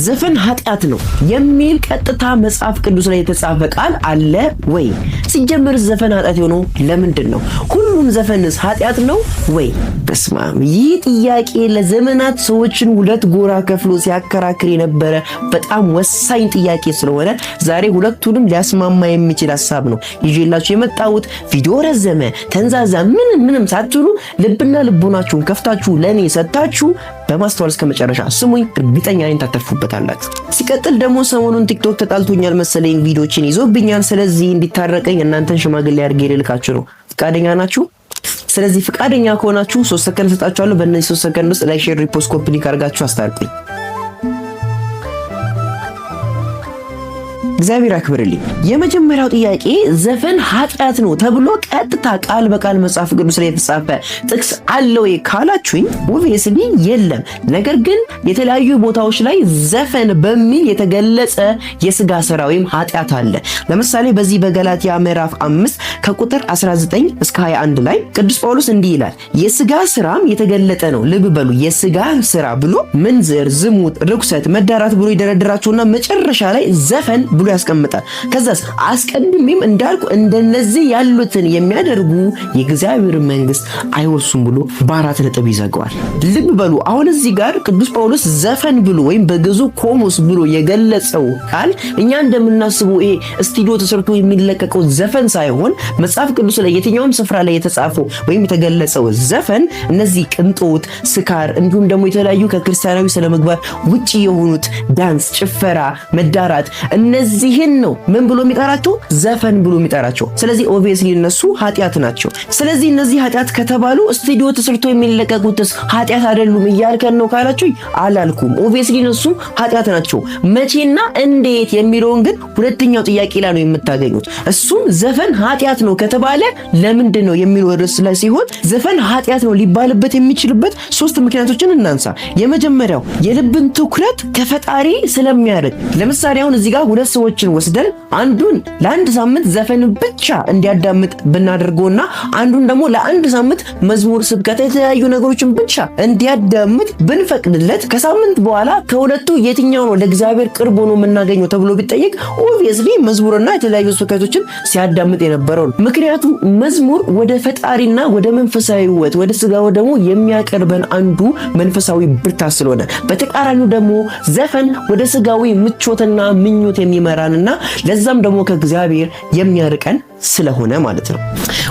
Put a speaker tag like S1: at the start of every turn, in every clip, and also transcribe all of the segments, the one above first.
S1: ዘፈን ኃጢአት ነው የሚል ቀጥታ መጽሐፍ ቅዱስ ላይ የተጻፈ ቃል አለ ወይ? ሲጀመር ዘፈን ኃጢአት የሆነው ለምንድን ነው? ሁሉም ዘፈንስ ኃጢአት ነው ወይ? በስማም፣ ይህ ጥያቄ ለዘመናት ሰዎችን ሁለት ጎራ ከፍሎ ሲያከራክር የነበረ በጣም ወሳኝ ጥያቄ ስለሆነ ዛሬ ሁለቱንም ሊያስማማ የሚችል ሀሳብ ነው ይዤላችሁ የመጣሁት። ቪዲዮ ረዘመ፣ ተንዛዛ፣ ምንም ምንም ሳትሉ ልብና ልቦናችሁን ከፍታችሁ ለእኔ ሰጥታችሁ በማስተዋል እስከ መጨረሻ ስሙኝ። እርግጠኛ ነኝ ታተርፉበታላችሁ። ሲቀጥል ደግሞ ሰሞኑን ቲክቶክ ተጣልቶኛል መሰለኝ፣ ቪዲዮችን ይዞብኛል። ስለዚህ እንዲታረቀኝ እናንተን ሽማግሌ አድርጌ ልልካችሁ ነው። ፍቃደኛ ናችሁ? ስለዚህ ፍቃደኛ ከሆናችሁ 3 ሰከንድ ሰጣችኋለሁ። በእነዚህ 3 ሰከንድ ውስጥ like፣ share፣ repost፣ copy link አድርጋችሁ አስታርቁኝ። እግዚአብሔር ያክብርልኝ። የመጀመሪያው ጥያቄ ዘፈን ኃጢአት ነው ተብሎ ቀጥታ ቃል በቃል መጽሐፍ ቅዱስ ላይ የተጻፈ ጥቅስ አለ ወይ ካላችሁኝ obviously የለም። ነገር ግን የተለያዩ ቦታዎች ላይ ዘፈን በሚል የተገለጸ የስጋ ስራ ወይም ኃጢአት አለ። ለምሳሌ በዚህ በገላትያ ምዕራፍ 5 ከቁጥር 19 እስከ 21 ላይ ቅዱስ ጳውሎስ እንዲህ ይላል፣ የስጋ ስራም የተገለጠ ነው። ልብ በሉ፣ የስጋ ስራ ብሎ ምንዝር፣ ዝሙት፣ ርኩሰት፣ መዳራት ብሎ ይደረድራቸውና መጨረሻ ላይ ዘፈን ብሎ ያስቀምጣል። ከዛስ አስቀድሜም እንዳልኩ እንደነዚህ ያሉትን የሚያደርጉ የእግዚአብሔር መንግስት አይወርሱም ብሎ በአራት ነጥብ ይዘጋዋል። ልብ በሉ፣ አሁን እዚህ ጋር ቅዱስ ጳውሎስ ዘፈን ብሎ ወይም በግዕዙ ኮሞስ ብሎ የገለጸው ቃል እኛ እንደምናስበው ይሄ ስቱዲዮ ተሰርቶ የሚለቀቀው ዘፈን ሳይሆን መጽሐፍ ቅዱስ ላይ የትኛውም ስፍራ ላይ የተጻፈው ወይም የተገለጸው ዘፈን እነዚህ ቅንጦት፣ ስካር እንዲሁም ደግሞ የተለያዩ ከክርስቲያናዊ ስነምግባር ውጪ የሆኑት ዳንስ፣ ጭፈራ፣ መዳራት እነዚህን ነው ምን ብሎ የሚጠራቸው? ዘፈን ብሎ የሚጠራቸው። ስለዚህ obviously እነሱ ኃጢአት ናቸው። ስለዚህ እነዚህ ኃጢአት ከተባሉ ስቱዲዮ ተሰርቶ የሚለቀቁትስ ኃጢአት አይደሉም እያልከን ነው ካላችሁ አላልኩም። Obviously እነሱ ኃጢአት ናቸው። መቼና እንዴት የሚለውን ግን ሁለተኛው ጥያቄ ላይ ነው የምታገኙት። እሱም ዘፈን ኃጢአት ነው ከተባለ ለምንድን ነው የሚለው ርዕስ ላይ ሲሆን ዘፈን ኃጢአት ነው ሊባልበት የሚችልበት ሶስት ምክንያቶችን እናንሳ። የመጀመሪያው የልብን ትኩረት ከፈጣሪ ስለሚያርቅ። ለምሳሌ አሁን እዚህ ጋር ሁለት ሰዎችን ወስደን አንዱን ለአንድ ሳምንት ዘፈን ብቻ እንዲያዳምጥ ብናደርገውና አንዱን ደግሞ ለአንድ ሳምንት መዝሙር፣ ስብከት፣ የተለያዩ ነገሮችን ብቻ እንዲያዳምጥ ብንፈቅድለት ከሳምንት በኋላ ከሁለቱ የትኛው ነው ለእግዚአብሔር ቅርብ ሆኖ የምናገኘው ተብሎ ቢጠየቅ obviously መዝሙርና የተለያዩ ስብከቶችን ሲያዳምጥ የነበረው ነው። ምክንያቱም መዝሙር ወደ ፈጣሪና ወደ መንፈሳዊ ሕይወት ወደ ስጋው ደግሞ የሚያቀርበን አንዱ መንፈሳዊ ብርታት ስለሆነ፣ በተቃራኒው ደግሞ ዘፈን ወደ ስጋዊ ምቾትና ምኞት የሚመራንና ለዛም ደግሞ ከእግዚአብሔር የሚያርቀን ስለሆነ ማለት ነው።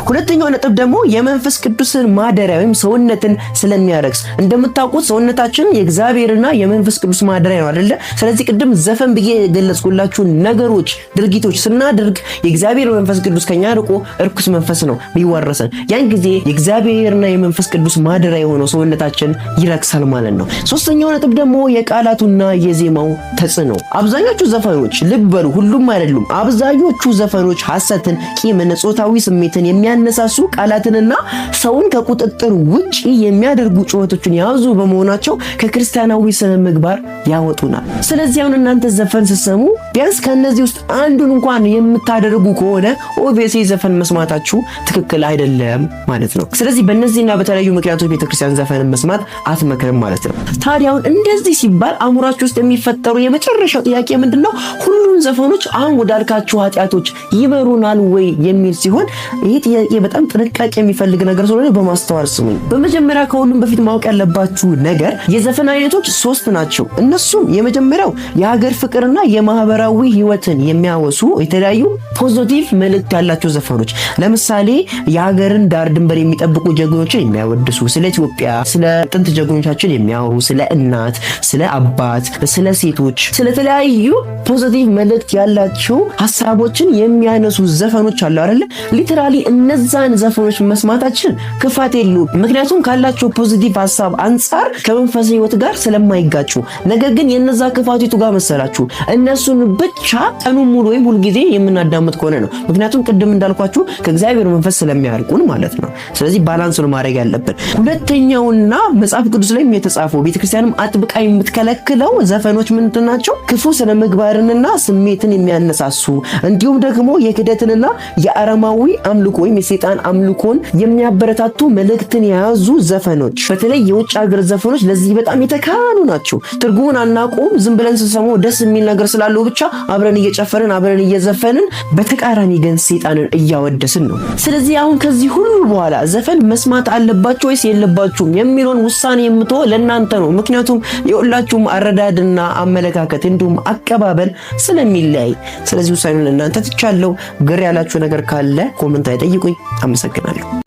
S1: ሁለተኛው ነጥብ ደግሞ የመንፈስ ቅዱስን ማደሪያ ወይም ሰውነትን ስለሚያረክስ። እንደምታውቁት ሰውነታችን የእግዚአብሔርና የመንፈስ ቅዱስ ማደሪያ ነው አይደለ? ስለዚህ ቅድም ዘፈን ብዬ የገለጽኩላችሁ ነገሮች፣ ድርጊቶች ስናደርግ የእግዚአብሔር መንፈስ ቅዱስ ከኛ ርቆ እርኩስ መንፈስ ነው የሚዋረሰን። ያን ጊዜ የእግዚአብሔርና የመንፈስ ቅዱስ ማደሪያ የሆነው ሰውነታችን ይረክሳል ማለት ነው። ሶስተኛው ነጥብ ደግሞ የቃላቱና የዜማው ተጽዕኖ። አብዛኞቹ ዘፈኖች፣ ልብ በሉ፣ ሁሉም አይደሉም። አብዛኞቹ ዘፈኖች ሐሰትን፣ ቂምን፣ ጾታዊ ስሜትን የሚያነሳሱ ቃላትንና ሰውን ከቁጥጥር ውጪ የሚያደርጉ ጩኸቶችን የያዙ በመሆናቸው ከክርስቲያናዊ ስነ ምግባር ያወጡናል። ስለዚህ አሁን እናንተ ዘፈን ስትሰሙ ቢያንስ ከነዚህ ውስጥ አንዱን እንኳን የምታደርጉ ከሆነ obviously ዘፈን መስማታችሁ ትክክል አይደለም ማለት ነው። ስለዚህ በእነዚህና በተለያዩ ምክንያቶች ቤተክርስቲያን ዘፈንን መስማት አትመክርም ማለት ነው። ታዲያ አሁን እንደዚህ ሲባል አእምሯችሁ ውስጥ የሚፈጠሩ የመጨረሻው ጥያቄ ምንድን ነው? ሁሉም ዘፈኖች አሁን ወዳልካችሁ ኃጢአቶች ይመሩናል ወይ የሚል ሲሆን ይህ ጥያቄ በጣም ጥንቃቄ የሚፈልግ ነገር ስለሆነ በማስተዋል ስሙኝ። በመጀመሪያ ከሁሉም በፊት ማወቅ ያለባችሁ ነገር የዘፈን አይነቶች ሶስት ናቸው። እነሱም የመጀመሪያው የሀገር ፍቅርና የማህበራዊ ህይወትን የሚያወሱ የተለያዩ positive መልእክት ያላቸው ዘፈኖች፣ ለምሳሌ የሀገርን ዳር ድንበር የሚጠብቁ ጀግኖችን የሚያወድሱ፣ ስለ ኢትዮጵያ፣ ስለ ጥንት ጀግኖቻችን የሚያወሩ፣ ስለ እናት፣ ስለ አባት፣ ስለ ሴቶች፣ ስለተለያዩ positive መልእክት ያላቸው ሀሳቦችን የሚያነሱ ዘፈኖች አሉ አይደለ? Literally እነዛን ዘፈኖች መስማታችን ክፋት የለውም። ምክንያቱም ካላቸው positive ሀሳብ አንጻር ከመንፈሳዊ ህይወት ጋር ስለማይጋጩ። ነገር ግን የነዛ ክፋቱ የቱ ጋር መሰላችሁ? እነሱን ብቻ ቀኑን ሙሉ ወይም ሁልጊዜ የምናዳምጥ ከሆነ ነው። ምክንያቱም ቅድም እንዳልኳችሁ ከእግዚአብሔር መንፈስ ስለሚያርቁን ማለት ነው። ስለዚህ balance ነው ማድረግ ያለብን። ሁለተኛውና መጽሐፍ ቅዱስ ላይ የተጻፈው ቤተክርስቲያንም አጥብቃ የምትከለክለው ዘፈኖች ምንድን ናቸው? ክፉ ስነ ምግባርንና ስሜትን የሚያነሳሱ እንዲሁም ደግሞ የክደትንና የአረማዊ አምልኮ ወይም የሰይጣን አምልኮን የሚያበረታቱ መልእክትን የያዙ ዘፈኖች፣ በተለይ የውጭ ሀገር ዘፈኖች ለዚህ በጣም የተካኑ ናቸው። ትርጉሙን አናውቀውም። ዝም ብለን ስንሰማው ደስ የሚል ነገር ስላለው ብቻ አብረን እየጨፈርን አብረን እየዘፈንን፣ በተቃራኒ ግን ሰይጣንን እያወደስን ነው። ስለዚህ አሁን ከዚህ ሁሉ በኋላ ዘፈን መስማት አለባችሁ ወይስ የለባችሁም የሚለውን ውሳኔ የምተወው ለእናንተ ነው። ምክንያቱም የሁላችሁም አረዳድና አመለካከት እንዲሁም አቀባበል ስለሚለያይ፣ ስለዚህ ውሳኔውን ለእናንተ ትቻለሁ። ግር ያላችሁ ነገር ካለ comment ላይ ጠይቁኝ። አመሰግናለሁ።